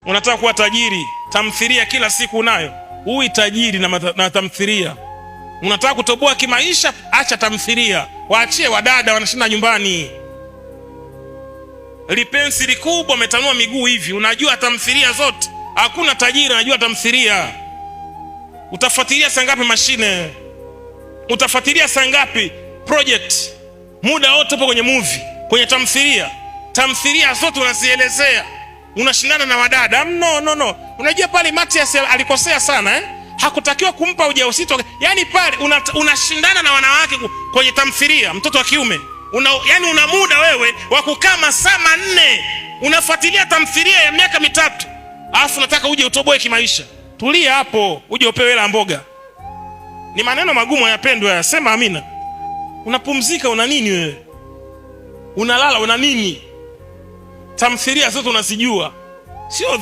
Unataka kuwa tajiri, tamthilia kila siku unayo. Uwi tajiri na tamthilia. Unataka kutoboa kimaisha, acha tamthilia, waachie wadada wanashinda nyumbani. Lipensi likubwa umetanua miguu hivi, unajua tamthilia zote. Hakuna tajiri anajua tamthilia. Utafuatilia saa ngapi mashine? Utafuatilia saa ngapi project? Muda wote upo kwenye movie, kwenye tamthilia. Tamthilia zote unazielezea, unashindana na wadada. No, no, no. Unajua pale Matias alikosea sana, eh? Hakutakiwa kumpa ujauzito. Yaani pale unashindana na wanawake kwenye tamthilia, mtoto wa kiume yani una muda wewe wa kukaa masaa 4 unafuatilia tamthilia ya miaka 3, alafu nataka uje utoboe kimaisha. Tulia hapo, uje upewe hela mboga. Ni maneno magumu hayapendwi haya, sema amina. Unapumzika una nini wewe? Unalala una nini? Tamthilia zote unazijua, sio?